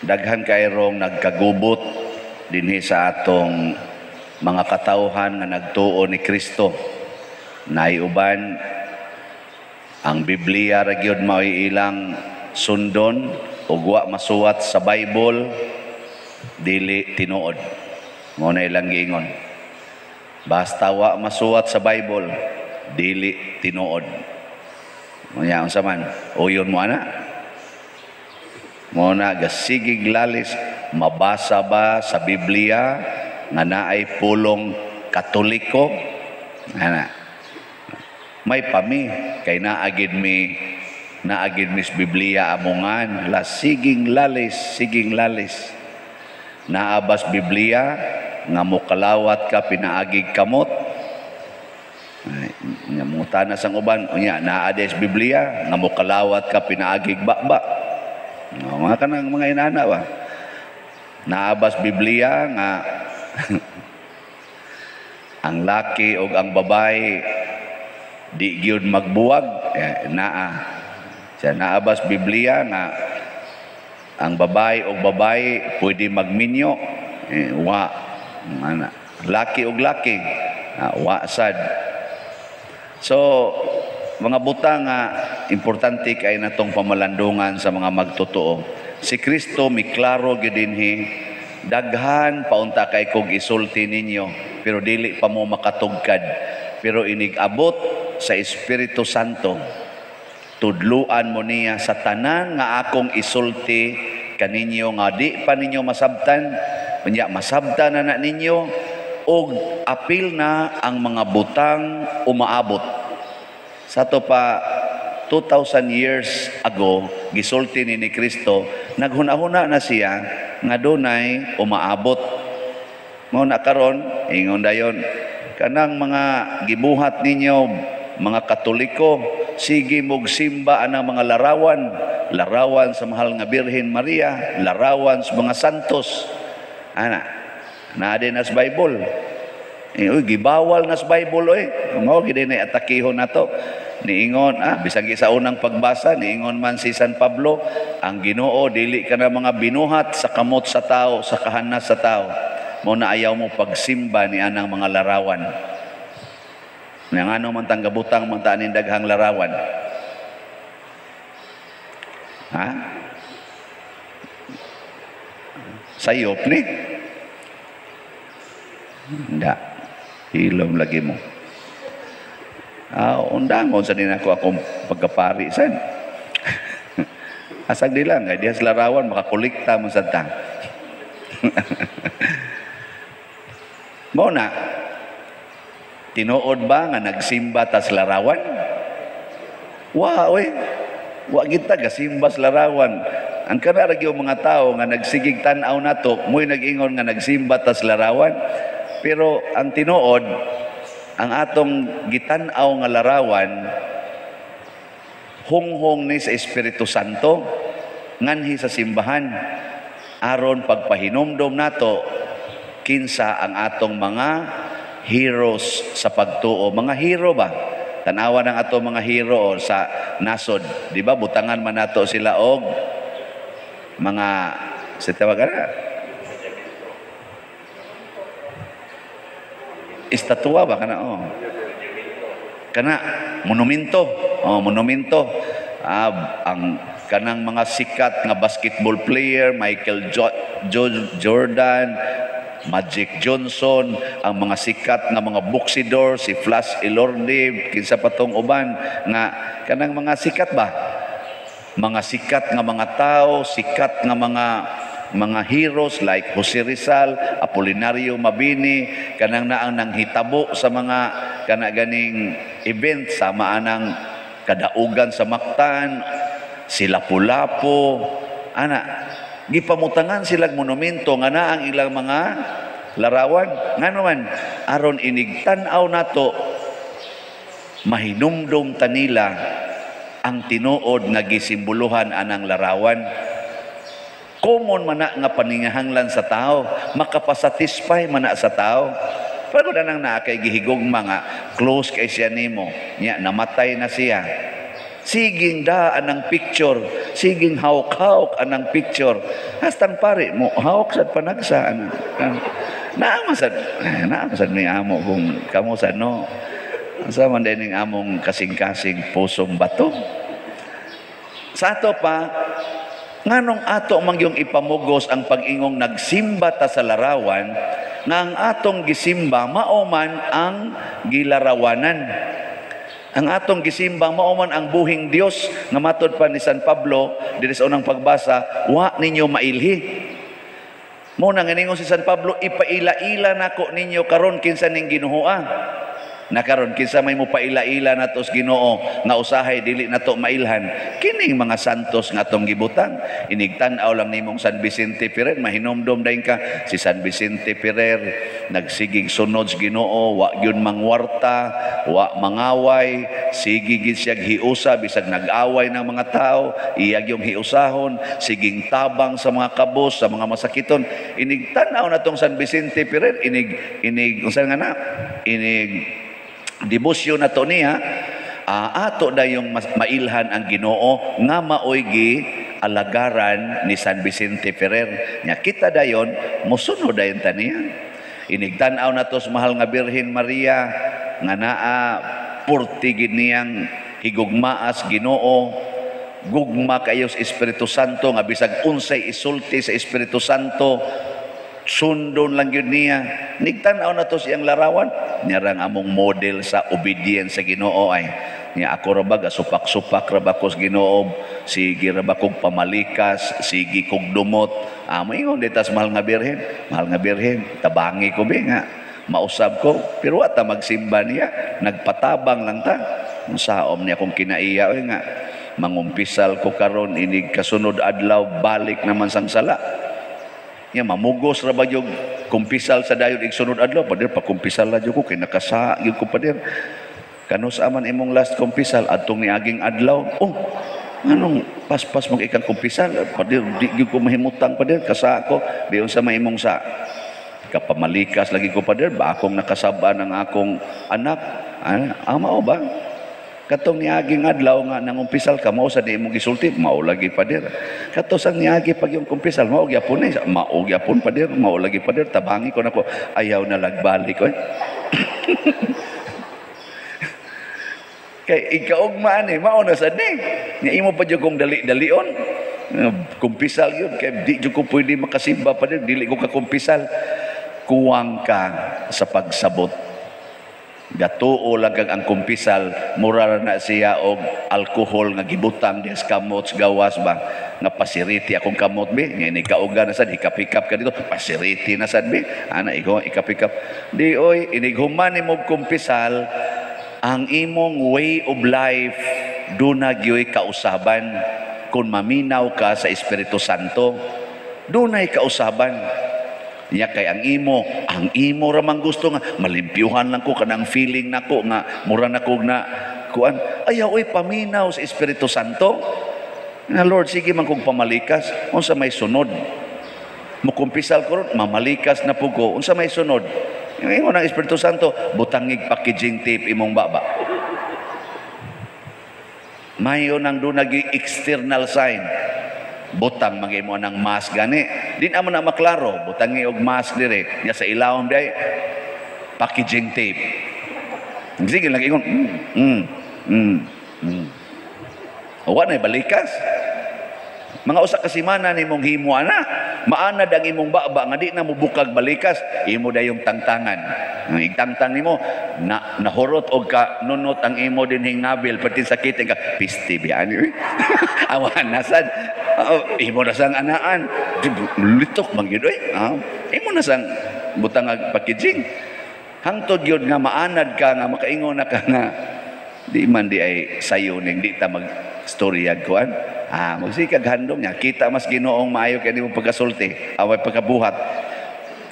Daghan kayrong nagkagubot dinhi sa atong mga katawhan nga nagtuo ni Kristo. Naay uban, ang Biblia ra gyud mao'y ilang sundon ug wa masuwat sa Bible, dili tinuod. Mao na ilang giingon. Basta wa masuwat sa Bible, dili tinuod. Unya unsa man? Uyon mo ana? Mao na gasigig lalis, mabasa ba sa Biblia nga naay pulong Katoliko? Ana. May pami kay naagid mis Biblia amongan la siging lalis, siging lalis. Naa bas Biblia nga mokalawat ka pinaagig kamot? Ay, nya mangutana sang uban, unya naa des Biblia nga mokalawat ka pinaagig baba? No, mga kanang mga inana ba? Naa bas Biblia nga ang laki o ang babae di gyud magbuwag? Eh, naa. Sa naa bas Biblia nga ang babae o babae pwede magminyo? Eh, wa. Ana. Laki og laki, ah, wa sad. So, mga butang nga importante kay natong pamalandungan sa mga magtotoo. Si Kristo miklaro gyud dinhi, "Daghan paunta kay kog isulti ninyo, pero dili pa mo makatugkad. Pero inig abot sa Espiritu Santo, tudluan mo niya sa tanan nga akong isulti kaninyo nga di pa ninyo masabtan. Unya masabtan na na ninyo og apil na ang mga butang umaabot." Sa to pa 2,000 years ago gisulti ni Kristo, naghuna-huna na siya nga dunay umaabot. Mao na karon ingon dayon kanang mga gibuhat ninyo, mga Katoliko, sige mog simba anang mga larawan, larawan sa mahal nga Birhen Maria, larawan sa mga santos. Ana, naa din nas Bible? Eh, uy, gibawal nas Bible oy. Mao gid na atakihon nato. Niingon, ah, bisan sa unang pagbasa, niingon man si San Pablo, ang Ginoo dili ka na mga binuhat sa kamot sa tao, sa kahanas sa tao. Mao na ayaw mo pagsimba ni anang mga larawan. Nga ngano man tang gabutang man ta aning daghang larawan? Ha? Sayop ni? Hindi. Hilom lagi mo. Ah, undangon sa din ako akong pagkapari san. Asag di lang, kay diha sa larawan makakolekta mo sa tang. Mao na, tinuod ba nga nagsimba tas larawan? Wa oy. Wa kita gasimba sa larawan. Ang kana ra gyud mga tao nga nagsigig tan-aw nato, mo'y nag-ingon nga nagsimba tas larawan. Pero ang tinuod, ang atong gitan-aw nga larawan hunghong ni sa Espiritu Santo nganhi sa simbahan aron pagpahinumdom nato kinsa ang atong mga heroes sa pagtuo. Mga hero ba? Tanawa ng ato mga hero sa nasod, di ba? Butangan man nato sila og mga sa tawag ana estatua ba kana, oh. Kana monumento. Oh, monumento. Ah, ang kanang mga sikat nga basketball player, Michael Jordan, Magic Johnson, ang mga sikat nga mga boxidor, si Flash Elorde, kinsa pa tong uban nga kanang mga sikat ba? Mga sikat nga mga tao, sikat nga mga heroes like Jose Rizal, Apolinario Mabini, kanang naang nanghitabo sa mga kana ganing event sama anang kadaugan sa Mactan, sila Lapu-Lapu, ana gipamutangan silang monumento nga naa ang ilang mga larawan. Ngano man? Aron inig tan-aw nato, mahinumdum ta nila ang tinuod nga gisimboluhan anang larawan. Common man na nga paningahanglan sa tao, makapasatisfy man na sa tao. Pero na nang naa kay gihigugma nga close kay siya nimo, nya namatay na siya. Siging daan ang picture, Siging hawk-hawk anang picture. Hastang pare mo hawk sad panagsa ana. Naa man sad may amo kung kamo sad, no. Asa man din ning among kasing-kasing pusong bato. Sa ato pa, nganong ato man yung ipamugos ang pag-ingong nagsimba ta sa larawan, nga ang atong gisimba mao man ang gilarawanan? Ang atong gisimba mao man ang buhing Dios nga matod pa ni San Pablo diri sa unang pagbasa, wa ninyo mailhi. Mo na nga ningon si San Pablo, "Ipaila-ila nako ninyo karon kinsa ning Ginoo." Na karon, kinsa may mopaila-ila nato sa Ginoo nga usahay dili nato mailhan? Kining mga santos nga atong gibutang. Inig tan-aw lang nimong San Vicente Ferrer, mahinomdom dayon ka, si San Vicente Ferrer nagsigig sunod sa Ginoo, wa gyud mangwarta, wa mangaway, sige gid siya hiusa bisag nag-away ng mga tao, iya yung hiusahon, siging tabang sa mga kabos, sa mga masakiton. Inig tan-aw natong San Vicente Ferrer, inig unsa nga na, inig debosyon nato niya, ato dayong mailhan ang Ginoo nga maoy gi alagaran ni San Vicente Ferrer. Nya kita dayon mosunod dayon ta niya. Inig tan-aw nato sa mahal nga Birhen Maria nga naa purti gid niyang higugmaas Ginoo, gugma kayo sa Espiritu Santo, nga bisag unsay isulti sa Espiritu Santo, sundon lang yun niya. Nigtan-aw na to siyang larawan niya rang among model sa obedience sa Ginoo ay. Niya ako ra ba, supak-supak ra ba ko sa Ginoo, sige ra ba kog pamalikas, sige kog dumot. Moingon ditas, "Mahal nga Birhen, mahal nga Birhen, tabangi ko be nga mausab ko." Pero wa ta magsimba niya, nagpatabang lang ta. Saom niya akong kinaiya oy nga mangumpisal ko karon, inig kasunod adlaw balik naman sang sala. Nya mamugos ra ba yung kumpisal sa dayon igsunod adlaw? "Pader, pakumpisal la jud ko kay nakasa gyud ko, pader." "Kanus aman imong last kumpisal?" "Adtong niaging adlaw." "Oh, anong paspas mag ikang kumpisal?" "Pader, di gyud ko mahimutang, pader, kasa ko." "Biyon sa may imong sa?" "Kapamalikas lagi ko, pader, ba akong nakasab-an ang akong anak." "Ah, mao ba? Katong niaging adlaw nga nangumpisal ka, mao sa di imong gisulti?" "Mao lagi, pader." "Kato sang niagi pag yung kumpisal, mao gyapon eh?" "Mao gyapon, pader." "Mao lagi, pader. Tabangi ko nako." Ayaw na lagbalik ko. Kay ikaugmaan eh, mao na sad ni. Nga imo pa jud kong dali-dalion. Kumpisal yun, kay di jud ko pwede makasimba, pader, dili ko kakumpisal. Kuwang ka sa pagsabot. Gatuo lang kag ang kumpisal mura na siya og alkohol nga gibutang diha sa kamot sa gawas ba, nga pasiriti akong kamot be. Nga ini kauga na sad, hikap-hikap ka dito, pasiriti na sad be ana, ikaw ikap-hikap di oy. Inig human nimo kumpisal, ang imong way of life duna gyoy kausaban. Kung maminaw ka sa Espiritu Santo, dunay kausaban niya, kay ang imo ramang gusto nga malimpyuhan lang ko kanang feeling nako nga mura na kog na kuan. Ayaw oy, paminaw sa Espiritu Santo na, "Lord, sige man kog pamalikas, unsa may sunod? Mukumpisal ko ron, mamalikas na po ko, unsa may sunod?" Ingon ang Espiritu Santo, "Butangig packaging tape imong baba." Mayo nang dunagi external sign, butang mga ng mask gani, di na mo na maklaro, butangi og mask dire nya sa ilawom day packaging tape. Sige lang ingon, Wa na balikas. Mga usa ka semana nimong himo ana, maanad ang imong baba nga di na mobukag balikas, imo dayong tangtangan. Ang igtangtang nimo na nahurot og ka nunot ang imo dinhing nabil, pati sakit ka pisti biya ani. Awan na sad. Imo na sang anaan. Litok man gyud oy. Imo na sang butang ag packaging. Hangtod gyud nga maanad ka nga makaingon na ka nga di man di ay sayo ning di ta mag storya kuan. Magsikag handom niya. Kita mas Ginoong maayo kay nimo pagkasulti, away pagkabuhat.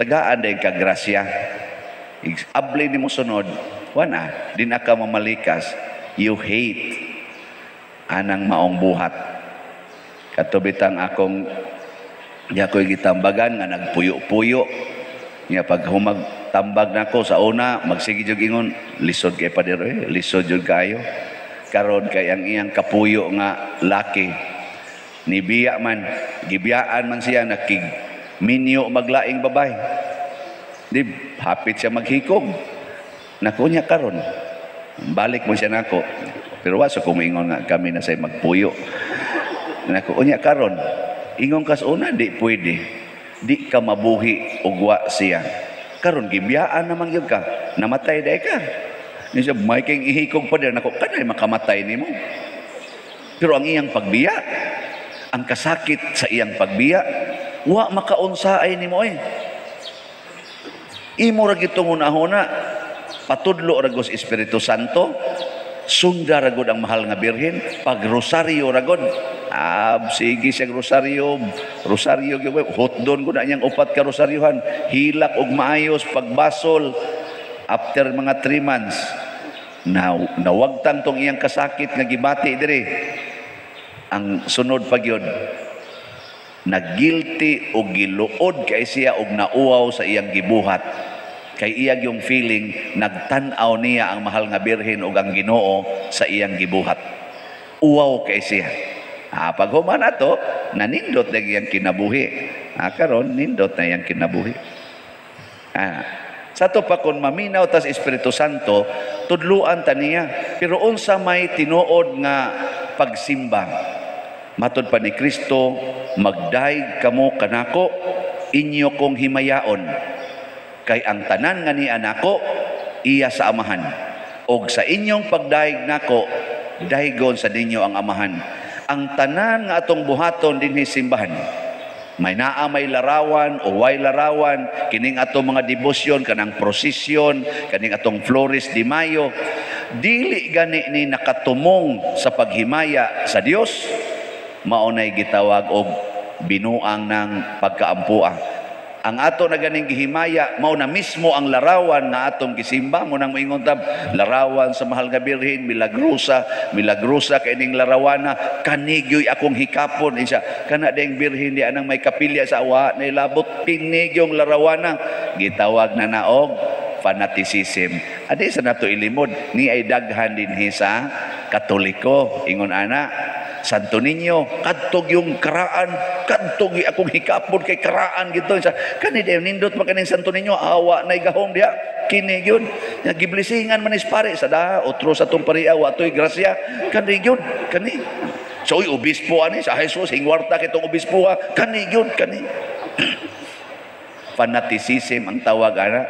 Tagaan din ka grasya. Abli nimo sunod, wana, di na ka mamalikas. You hate anang maong buhat. Katubitang akong di ako'y gitambagan nga nagpuyo-puyo. Nga pag humag tambag nako sa una, magsige jud ingon, "Lisod kay pader eh, lisod jud kayo." Karon kay ang iyang kapuyo nga laki. Nibiya man, gibiyaan man siya, nakig minyo maglaing babae. Di hapit siya maghikog. Nako niya karon. Balik mo siya nako. Pero wa sa kumingon nga kami na say magpuyo. Nako unya karon. Ingon kas una di pwede. Di ka mabuhi og wa siya. Karon gibiyaan naman gyud ka. Namatay day ka. Ni siya may king ihikog pa dir nako kanay makamatay nimo. Pero ang iyang pagbiya, ang kasakit sa iyang pagbiya, wa makaunsaay nimo eh. Imo ra gyud hunahuna, patudlo ra gud Espiritu Santo, sunda ra gud ang mahal nga Birhen, pag rosaryo ra gud. Ah, sige siya rosaryo, rosaryo gyud, hotdon gud na niyang upat ka rosaryohan, hilak og maayos pagbasol. After mga 3 months, na nawagtang tong iyang kasakit nga gibati diri. Ang sunod pa gyud, nagguilty o giluod kay siya og nauwaw sa iyang gibuhat. Kay iya yung feeling, nagtan-aw niya ang mahal nga Birhen ug ang Ginoo sa iyang gibuhat. Uwaw kay siya. Ah, pag human ato, nanindot na iyang kinabuhi. Ah, karon nindot na iyang kinabuhi. Ah, sa to pa kung maminaw tas Espiritu Santo, tudluan ta niya. Pero unsa may tinuod nga pagsimba? Matod pa ni Kristo, magdayeg kamo kanako, inyo kong himayaon. Kay ang tanan nga niya nako, iya sa Amahan. Og sa inyong pagdayeg nako, daygon sa ninyo ang Amahan. Ang tanan nga atong buhaton dinhi simbahan, may naa may larawan o way larawan, kining atong mga debosyon, kanang prosesyon, kaning atong Flores de Mayo, dili gani ni nakatumong sa paghimaya sa Dios, maunay gitawag og binuang ng pagkaampua. Ang ato na ganing gihimaya, mao na mismo ang larawan nga atong gisimba. Mo nang moingon tab, larawan sa mahal nga Birhen, milagrosa, milagrosa kay ning larawana, kanigyoy akong hikapon. Isa, kana ding Birhen di anang may kapilya sa awa, nailabot pinigyong larawana. Gitawag na naog fanaticism. Adi sa nato ilimod, ni ay daghan dinhi sa Katoliko. Ingon ana, Santo Niño, kadtog yung karaan, kadtog yung akong hikapon kay karaan gito. Sa kani dayon nindot man kaning Santo Niño, awa na gahom diha. Kini gyud, giblisingan man is pare sa da, otro sa tong pariya wa toy grasya. Kani gyud, kani. So uy, obispo ani sa Jesus, hingwarta kitong obispo ha. Kani gyud, kani. Fanaticism ang tawag ana.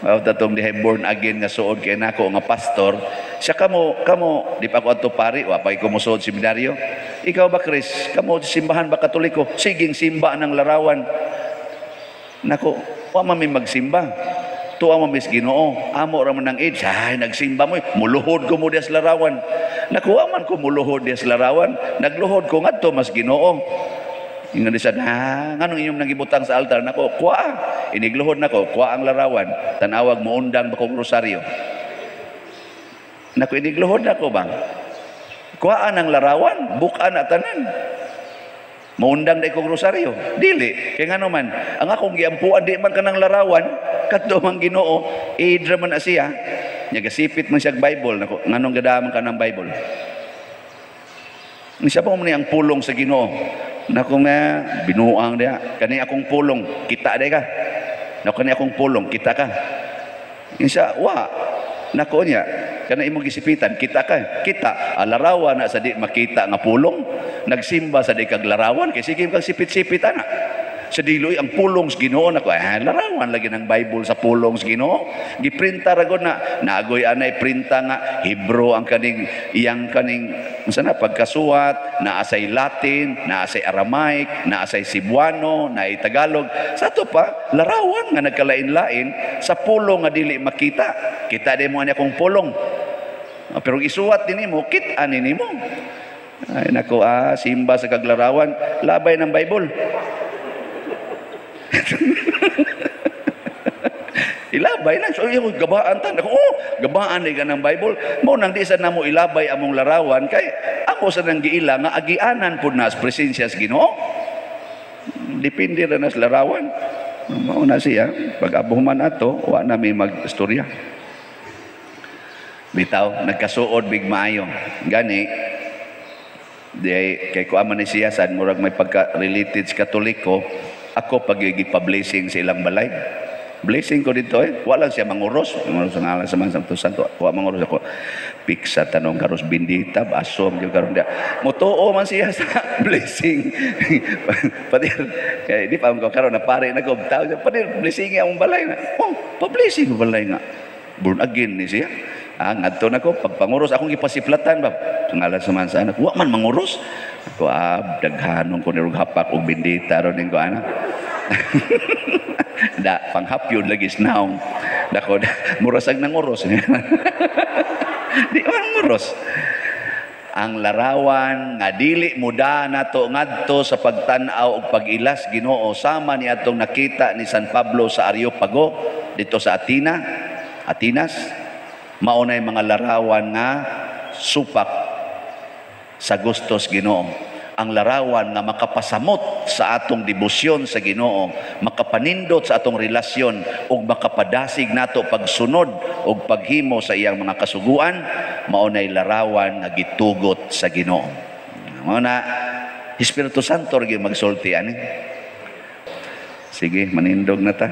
Mao tatong dihay born again nga suod kay nako nga pastor. Siya kamo, kamo di pa ko adto pari, wa pa ko mosuod seminaryo. Ikaw ba Chris, kamo simbahan ba Katoliko? Siging simba ng larawan. Nako, wa man mi magsimba. Tuwa mo mis Ginoo, amo ra man ang age. Ay, nagsimba mo, muluhod ko mo diya sa larawan. Naku, wa man ko muluhod diya sa larawan. Nagluhod ko ngadto mas Ginoo. Ingon di siya, na, nganong inyong nagibutang sa altar? Nako, kuha. Inigluhod nako, kuha ang larawan. Tanawag mo undang bakong rosaryo. Nako, inigluhod nako bang? Kuhaan ang larawan, bukaan na tanan. Muundang na ikong rosaryo. Dili. Kaya nga naman, ang akong giampuan, di man kanang larawan, kadto man Ginoo, idra man na siya. Nyagasipit man siya Bible. Nako, nganong gadaman ka ng Bible? Siya pa mo ni ang pulong sa Ginoo. Nako nga, binuang diha. Kani akong pulong, kita diha ka. Nako, kani akong pulong, kita ka. Isa, wa. Nako niya, kana imong gisipitan, kita ka. Kita, larawan na sa di makita nga pulong. Nagsimba sa di kag larawan, kay sige kag sipit-sipit ana. Sa diloy ang pulong sa Ginoo nako, larawan lagi ng Bible sa pulong sa Ginoo. Giprinta ra gud na, naagoy anay printa nga Hebrew ang kaning iyang kaning unsa na pagkasuwat, naa say Latin, naa say Aramaic, naa say Cebuano, naay Tagalog. Sa ato pa larawan nga nagkalain-lain sa pulong nga dili makita. Kita di mo ani akong pulong. Pero isuwat din nimo, kit-an nimo. Ay nako, simba sa kaglarawan, labay ng Bible. Ilabay na. So, yung gabaan ta. Nako, oh, gabaan ni ng Bible. Mao nang di sa namo ilabay among larawan kay amo sa nang giila nga agianan pud na sa presensya sa Ginoo. Depende ra na sa larawan. Mao na siya. Pag abuhuman ato, wa na may magstorya. Bitaw, nagkasuod big maayo. Gani, Di kay kuan man ni siya sad, murag may pagka related sa Katoliko. Ako pag pa-blessing sa ilang balay. Blessing ko dito eh. Wala siya manguros. Manguros sa ngalan sa mga Santo Santo. Wa manguros ako. Piksa tanong karos bindita, basom gyud karon dia. Mutuo man siya sa blessing. Padir, kay di pa ko karon na pare na ko tao. Padir, blessing ang balay na. Oh, pa-blessing ang balay nga. Born again ni siya. Ah, ngadto na ko pagpanguros, akong gipasiplatan ba. Sa ngalan sa man sa anak, wa man manguros. Ako ah, daghanon ko ni hapak og bindita ron ning ko ana. Da panghapyon lagi naong. Dako murasag nanguros. Di man nguros. Ang larawan nga dili muda nato ngadto sa pagtan-aw og pag-ilas Ginoo, sama ni atong nakita ni San Pablo sa Areopago dito sa Athena, Atenas, mao nay mga larawan nga supak sa gustos Ginoo. Ang larawan nga makapasamot sa atong debosyon sa Ginoo, makapanindot sa atong relasyon ug makapadasig nato pagsunod ug paghimo sa iyang mga kasuguan, mao nay larawan nga gitugot sa Ginoo. Mao na Espiritu Santo ra gyud magsulti ani. Sige, manindog na ta.